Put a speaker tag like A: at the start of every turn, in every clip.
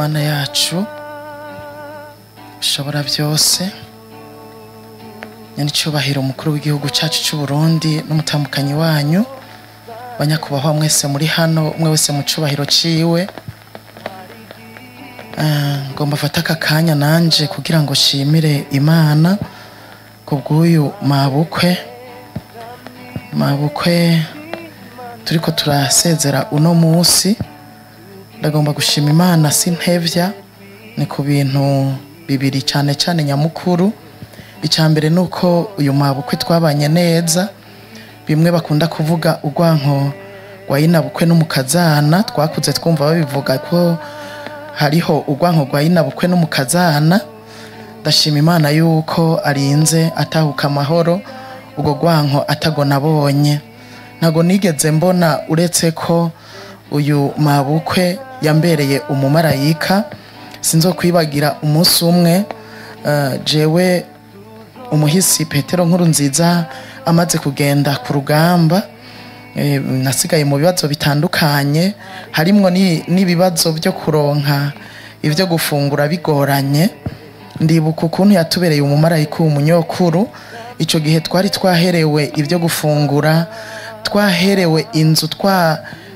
A: Mana yacu ushobora byose, nyanicubahiro umukuru w'igihugu cyacu cy'u Burundi n'umutamukanyi wanyu, banyakubahwa mwese muri hano, umwe wese mu cubahiro ciwe. Ngomba fata aka kanya nanje kugira ngo shimire Imana kubw'uyu mabukwe turiko turasezera uno munsi. Ndagomba gushima Imana sintevya ni ku bintu bibiri cyane cyane nyamukuru. Icambere nuko uyu mabukwe twabanye neza, bimwe bakunda kuvuga urwanko rwa inabukwe n'umukazana, twakuze twumva babivuga ko hariho urwanko rwa inabukwe n'umukazana. Ndashima Imana yuko arinze atahuka amahoro, ubwo rwanko atago nabonye. Ntago nigeze mbona, uretse ko uyu mabukwe yambereye umumarayika. Sinzokwibagira umunsi umwe jewe umuhisi Petero Nkurunziza amaze kugenda ku rugamba, nasigaye mu bibazo bitandukanye, harimwo n'ibibazo byo kuronka ivyo gufungura bigoranye. Ndibuka ukuntu yatubereye umumarayika w'umunyokuru. Ico gihe twari twaherewe ivyo gufungura, twaherewe inzu,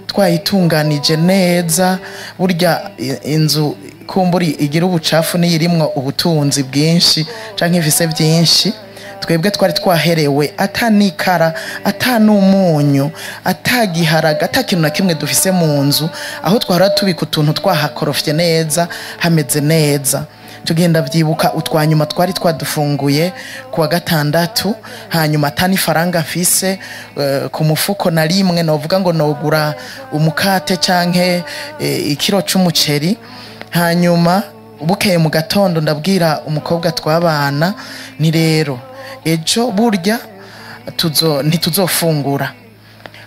A: twayitunganije neza. Burya inzu kumburi igira ubucafu niyirimwo ubutunzi bwinshi canke ifise byinshi. Twebwe twari twaherewe atanikara, atanumunyu, atagiharaga, atakintu na kimwe dufise mu nzu, aho twahora tubika utuntu twahakorofye neza, hameze neza. Tugenda vyibuka utwanyuma twari twadufunguye kuwa gatandatu, hanyuma atani faranga mfise ku mufuko na rimwe novuga ngo nogura umukate canke ikiro c'umuceri. Hanyuma bukeye mu gatondo ndabwira umukobwa twabana ni rero ejo burya ntituzofungura,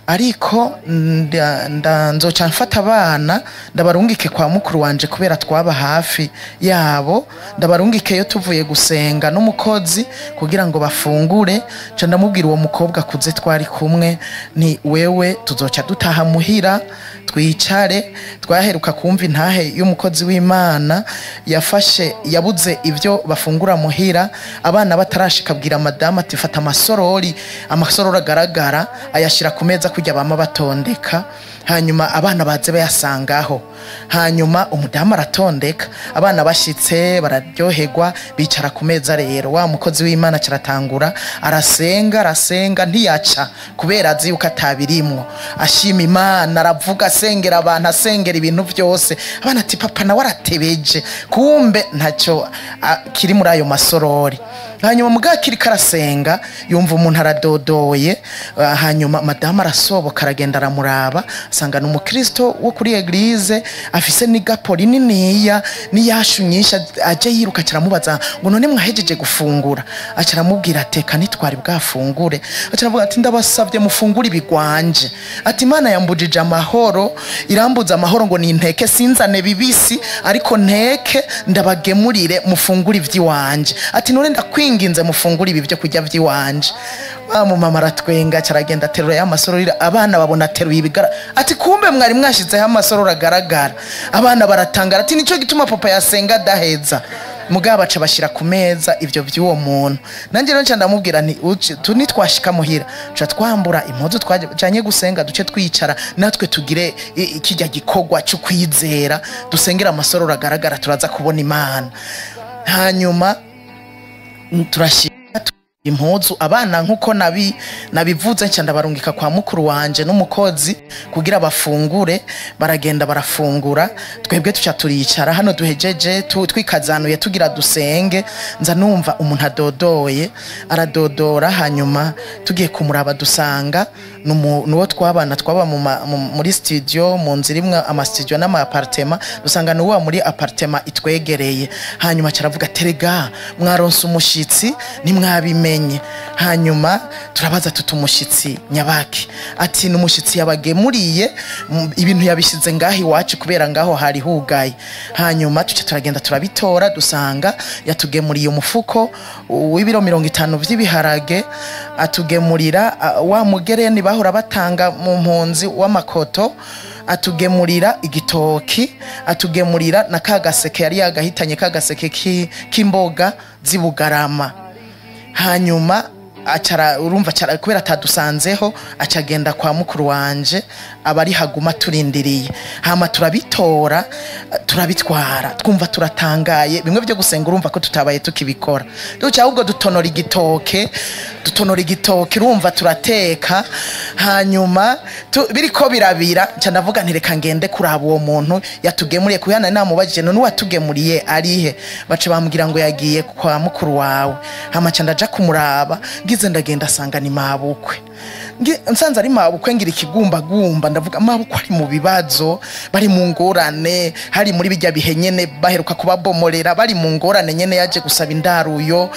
A: ariko nzoca mfata abana ndabarungike kwa mukuru wanje kubera twaba hafi yabo, ndabarungikeyo tuvuye gusenga n'umukozi kugira ngo bafungure. Nca ndamubwira uwo mukobwa kuze twari kumwe ni wewe tuzoca dutaha muhira twicare. Twaheruka kumva intahe y'umukozi w'Imana yafashe, yabuze ivyo bafungura muhira, abana batarashika abwira madamu ati fata amasorori, amasorori agaragara ayashira ku meza kujya bama batondeka, hanyuma abana baze bayasangaho. Hanyuma umudamu aratondeka, abana bashitse bararyoherwa bicara ku meza. Rero wa mukozi w'Imana aratangura arasenga, arasenga ntiyaca kubera azi yuko atabirimwo. Ashima Imana, aravuga, asengera abantu, asengera ibintu byose. Abana ati papa nawe aratebeje, kumbe ntacyo kiri muri ayo masorori. Hanyuma mugakiri karasenga yumva umuntu aradodoye, hanyuma madamu arasoboka aragenda aramuraba, asanga ni umukristo wo kuri eglise afise n'igapo rininiya n'iyashu nyinshi. Aje yiruka aramubaza ngo none mwahejeje gufungura? Acaramubwira ateka nitwari bwafungure. Acaravuga ati ndabasabye mufungure ibigwanje, ati Imana yambujije amahoro, irambuza amahoro ngo ninteke sinzane bibisi, ariko nteke ndabagemurire mufungure ivy'iwanje. Ati none ndakwinginze mufungure ibi byo kurya vy'iwanje. Wa mumama aratwenga, caragenda aterura ya masorori, abana babona ateruye ibigara, ati kumbe mwari mwashizeho amasorori agaragara. Abana baratangara ati nico gituma papa yasenga adaheza. Mugabo baca bashira ku meza ivyo vy'uwo muntu. Nanje rero nca ndamubwira nti nitwashika muhira ca twambura impuzu twajanye gusenga, duce twicara natwe tugire ikijya gikorwa cyo kwizera, dusengera amasorori agaragara, turaza kubona Imana. Hanyuma turashira impuzu abana nkuko nabivuze, nca ndabarungika kwa mukuru wanje n'umukozi kugira bafungure. Baragenda barafungura, twebwe tuca turicara hano duhejeje twikazanuye tugira dusenge. Nza numva umuntu adodoye, aradodora, hanyuma tugiye kumuraba dusanga nuwo twabana, twaba muri studio, mu nzu irimwo ama studio n'ama appartement, dusanga nuwo muri appartement itwegereye. Hanyuma caravuga terega mwaronse umushitsi ntimwabimenye. Hanyuma turabaza tuti umushitsi nyabaki? Ati ni umushitsi yabagemuriye ibintu yabishize ngaho iwacu kubera ngaho hari hugaye. Hanyuma tuca turagenda turabitora, dusanga yatugemuriye umufuko w'ibiro 50 vy'ibiharage, atugemurira wa mugereni bahora batanga mu mpunzi w'amakoto, Atugemurira igitoki, atugemurira na kagaseke yari yagahitanye, kagaseke k'imboga z'ibugarama. Hanyuma acara, urumva acara kubera atadusanzeho, acagenda kwa mukuru wanje abari haguma turindiriye. Hama turabitora, turabitwara, twumva turatangaye. Bimwe byo gusenga urumva ko tutabaye tukibikora, duca ahubwo dutonora igitoke, dutonora igitoke, urumva turateka. Hanyuma biriko birabira, nca ndavuga nti reka ngende kuraba uwo muntu yatugemuriye, kuko namubajije none uwatugemuriye arihe? Baca bambwira ngo yagiye kwa mukuru wawe. Hama nca ndaja kumuraba, ngize ndagenda asanga ni mabukwe. Nsanze ari mabukwe, ngira ikigumbagumba, ndavuga mabukwe ari mu bibazo, bari mu ngorane, hari muri bijya bihe nyene baheruka kubabomorera, bari mu ngorane nyene, yaje gusaba indaruyo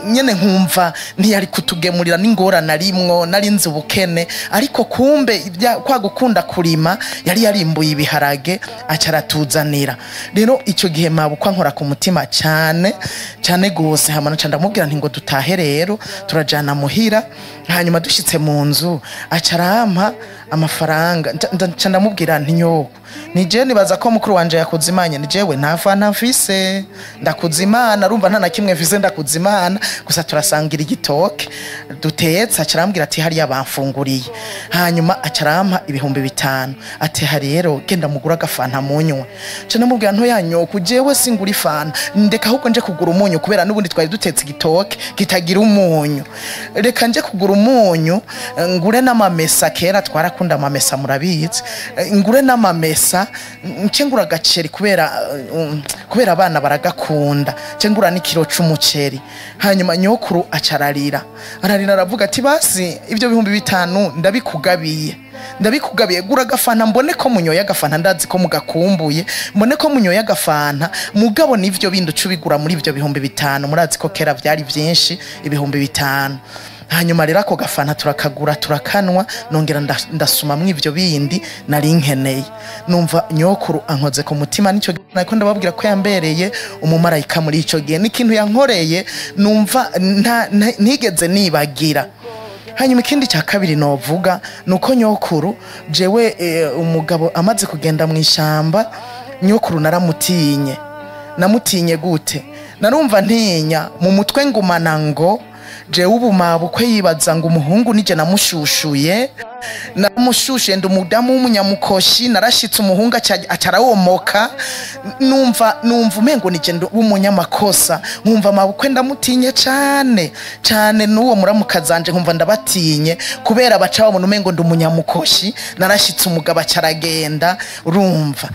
A: nyene, nkumva ntiyari kutugemurira n'ingorane arimwo, nari nzi ubukene. Ariko kumbe kwa gukunda kurima yari yarimbuye ibiharage, aca aratuzanira. Rero icyo gihe mabukwe ankora ku mutima cyane cyane gose. Hama nca ndamubwira nti ngo dutahe. Rero turajana muhira. Hanyuma dushitse mu nzu aca arampa amafaranga. Nca ndamubwira nti nyoko, ni je nibaza ko mukuru wanje yakuzimanye, ni jewe nta fanta mfise, ndakuzimana, urumva nta na kimwe mfise, ndakuzimana gusa, turasangira igitoke dutetse. Aca arambwira ati hariya bamfunguriye. Hanyuma aca arampa 5000, ati hari rero genda mugura agafanta munywe. Nca ndamubwira nto yanyoko, jewe singura ifanta, ndeka ahubwo nje kugura umunyu, kubera n'ubundi twari dutetse igitoke kitagira umunyu, reka nje kugura umunyu, ngure n'amamesa. Kera twarakunda amamesa, murabizi. Ngure n'amamesa, nce ngura agaceri kubera abana baragakunda, nce ngura n'ikiro c'umuceri. Hanyuma nyokuru aca ararira, ararira, aravuga ati basi ibyo 5000 ndabikugabiye, ndabikugabiye, gura agafanta, mbone ko munyoye agafanta, ndazi ko mugakumbuye, mbone ko munyoye agafanta, mugabo nivyo bindi uca ubigura muri ivyo 5000. Murazi ko kera vyari vyinshi 5000. Hanyuma rero ako gafanta turakagura, turakanwa, nongera ndasumamwo ivyo bindi nari nkeneye. Numva nyokuru ankoze ku mutima. Nicyo nariko ndababwira ko yambereye umumarayika muri ico gihe, n'ikintu yankoreye numva ntigeze nibagira. Hanyuma ikindi cya kabiri novuga nuko nyokuru jewe umugabo amaze kugenda mu ishamba, nyokuru naramutinye. Namutinye gute? Narumva ntinya mu mutwe, ngumana ngo jewe ubu mabukwe yibaza ngo umuhungu nije namushushuye, namushushuye, ndi umudamu w'umunyamukoshi, narashitse umuhungu aca arawomoka. Numva umengo nije w'umunyamakosa, nkumva mabukwe ndamutinye cane cane, n'uwo muramukazanje nkumva ndabatinye, kubera baca babona umengo ndi umunyamukoshi, narashitse umugabo aca aragenda. Urumva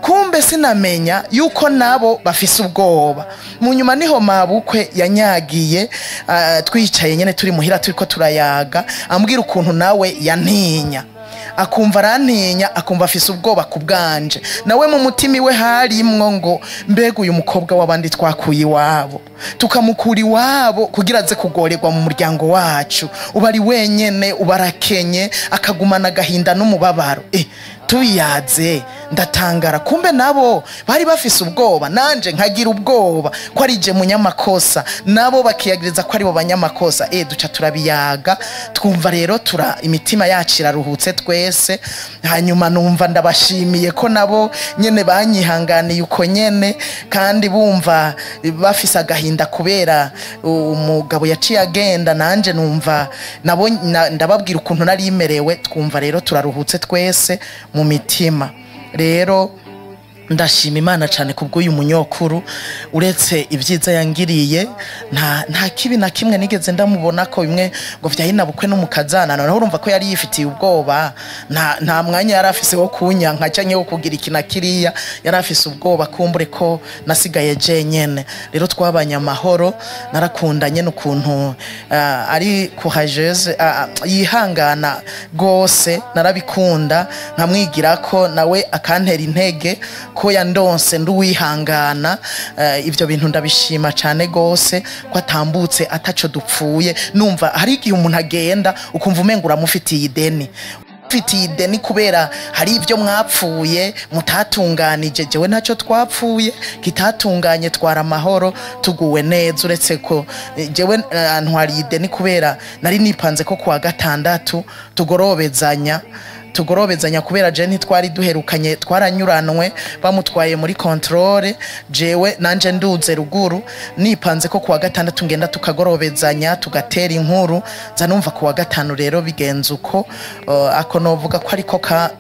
A: kumbe sinamenya yuko nabo bafise ubwoba. Mu nyuma niho mabukwe yanyagiye, twicaye nyene turi muhira turiko turayaga, ambwira ukuntu nawe yantinya, akumva arantinya, akumva afise ubwoba ku bwanje. Nawe mu mutima iwe harimwo ngo mbega uyu mukobwa w'abandi twakuye iwabo, tukamukura iwabo kugira aze kugorerwa mu muryango wacu, uba ari wenyene, uba arakenye, akagumana agahinda n'umubabaro. Tubiyaze ndatangara, kumbe nabo bari bafise ubwoba, nanje nkagira ubwoba ko ari je munyamakosa, nabo bakiyagiriza ko ari bo banyamakosa. Duca turabiyaga, twumva rero tura imitima yacu iraruhutse twese. Hanyuma numva ndabashimiye ko nabo nyene banyihanganiye uko nyene, kandi bumva bafise agahinda kubera umugabo yaciye agenda, nanje numva nabo ndababwira ukuntu nari merewe, twumva rero turaruhutse twese mu mitima. Rero ndashima Imana cyane kubw'uyu munyokuru. Uretse ibyiza yangiriye, nta kibi na kimwe nigeze ndamubona ko bimwe ngo vyahina bukwe n'umukazana. Noneho urumva ko yari yifitiye ubwoba, nta mwanya yari afise wo kunyanka canke wo kugira iki na kiriya, yari afise ubwoba kumbure ko nasigaye jenyene. Rero twabanye amahoro, narakundanye n'ukuntu ari courageuse, yihangana gose, narabikunda, nkamwigira ko nawe akantera intege ko yandonse nduwihangana. Ivyo bintu ndabishima cane gose, ko atambutse ataco dupfuye. Numva hari igihe umuntu agenda ukumva umenga uramufitiye ideni, ufitiye ideni kubera hari ibyo mwapfuye mutatunganije. Jewe ntacyo twapfuye kitatunganye, twara amahoro, tuguwe neza, uretse ko jewe ntwariye ideni kubera nari nipanze ko kuwa gatandatu tugorobezanya. Tugorobezanya kubera je ntitwari duherukanye, twaranyuranwe bamutwaye muri contrôle, jewe nanje nduze ruguru nipanze ko kuwa gatandatu ngenda tukagorobezanya tugatera inkuru. Nza numva kuwa gatanu rero bigenze uko, ako novuga ko ariko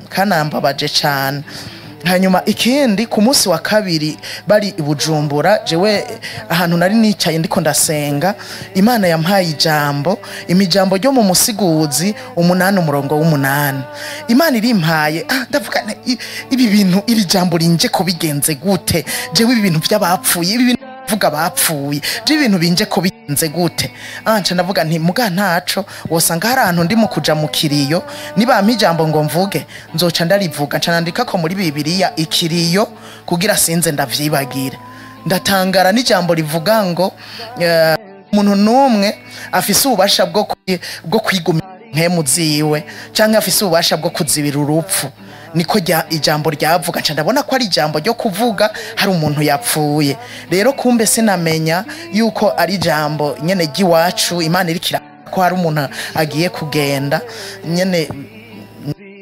A: kanambabaje cane. Hanyuma ikindi, ku munsi wa kabiri bari i Bujumbura, jewe ahantu nari nicaye ndiko ndasenga, Imana yampaye ijambo, imijambo ryo mu Musiguzi 8 umurongo w'8. Imana irimpaye, ndavuga nti, ibi bintu, iri jambo rinje ko bigenze gute? Jewe ibi bintu by'abapfuye, ibi bintu vuga bapfuye, je ibintu binje ko bigenze gute? Nca ndavuga nti muga ntaco, wosanga hari ahantu ndi mu kuja mu kiriyo, nibampa ijambo ngo mvuge nzoca ndarivuga. Nca nandika ko muri Bibiliya ikiriyo kugira sinze ndavyibagira. Ndatangara n'ijambo rivuga ngo umuntu n'umwe afise ububasha bwo kwigumira mpemu ziwe, canke afise ububasha bwo kuzibira urupfu. Niko ijambo ryavuga. Nca ndabona ko ari ijambo ryo kuvuga hari umuntu yapfuye. Rero kumbe sinamenya yuko ari ijambo nyene ry'iwacu, Imana irikira ko hari umuntu agiye kugenda nyene.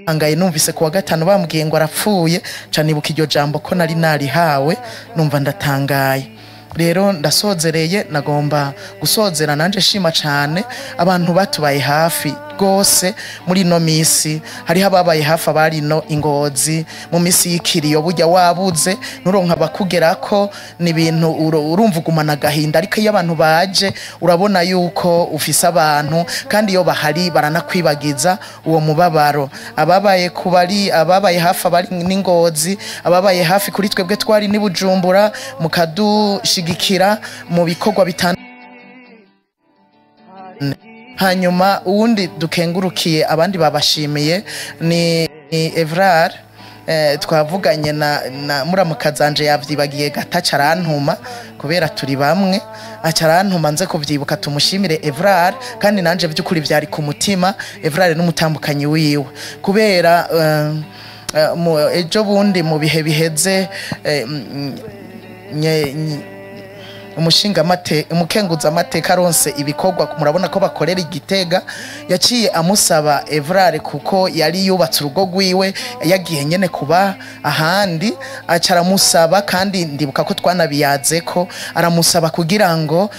A: Angaye numvise kuwa gatanu bambwiye ngo arapfuye, ca nibuka iryo jambo ko nari narihawe, numva ndatangaye. Rero ndasozereye, nagomba gusozera nanje shima cane abantu batubaye hafi rwose muri ino misi. Hariho ababaye hafi, abari no ingozi mu misi y'ikiriyo. Burya wabuze nuronka abakugerako, ni ibintu urumva ugumana agahinda, ariko iyo abantu baje urabona yuko ufise abantu, kandi iyo bahari baranakwibagiza uwo mubabaro. Ababaye kubari, ababaye hafi abari n'ingozi, ababaye hafi kuri twebwe twari ni Bujumbura, mukadushigikira mu bikorwa bitandukanye. Hanyuma uwundi dukengurukiye, abandi babashimiye, ni Evrar. Twavuganye na muramukazanje yavyibagiye gataca arantuma, kubera turi bamwe aca arantuma nze kuvyibuka. Tumushimire Evrar, kandi nanje vy'ukuri vyari ku mutima. Evrar n'umutambukanyi wiwe, kubera ejo bundi mu bihe biheze, umushingamate umukenguza amateka aronse ibikorwa, murabona ko bakorera igitega, yaciye amusaba Evrard, kuko yari yubatse urugo rwiwe yagiye nyene kuba ahandi, aca aramusaba, kandi ndibuka ko twanabiyaze ko aramusaba kugira ngo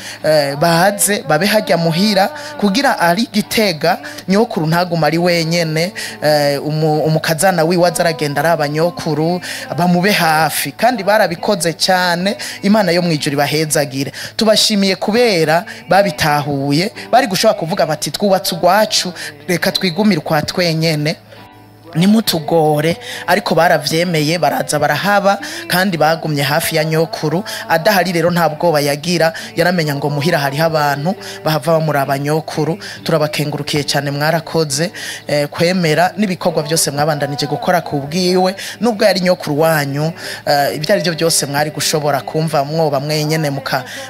A: baze babe hajya muhira, kugira ari gitega nyokuru ntaguma ari wenyene, umukazana wiwe aza aragenda araba nyokuru, bamube hafi. Kandi barabikoze cyane, Imana yo mwijuru ibahezagire. Tubashimiye kubera babitahuye. Bari gushobora kuvuga bati twubatse urwacu, reka twigumire ukwa twenyene, nimutugore, ariko baravyemeye baraza barahaba, kandi bagumye hafi ya nyokuru. Adahari rero nta bwoba yagira, yaramenya ngo muhira hariho abantu bahava bamuraba nyokuru. Turabakengurukiye cyane, mwarakoze kwemera n'ibikorwa byose mwabandanije gukora ku bwiwe, nubwo yari nyokuru wanyu. Ibyo ari byo byose mwari gushobora kumva mwoba mwenyene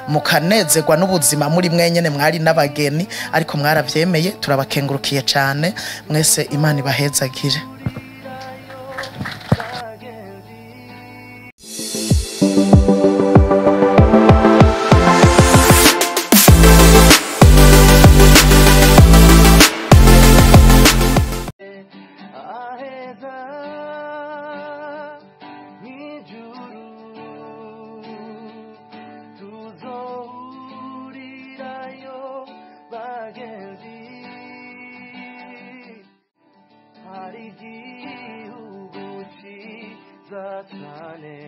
A: mukanezerwa n'ubuzima muri mwenyene, mwari n'abageni, ariko mwaravyemeye. Turabakengurukiye cyane mwese, Imana ibahezagire.
B: Aheza mw'ijuru tuzohurirayo bagenzi, hari igihugu ciza cane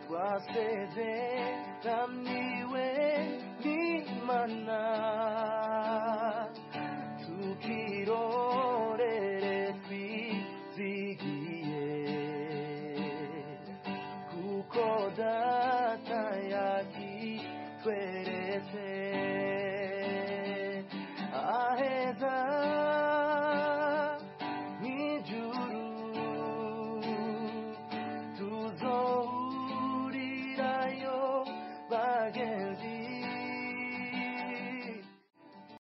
B: twasezeraniwe n'Imana, tukirorere twizigiye.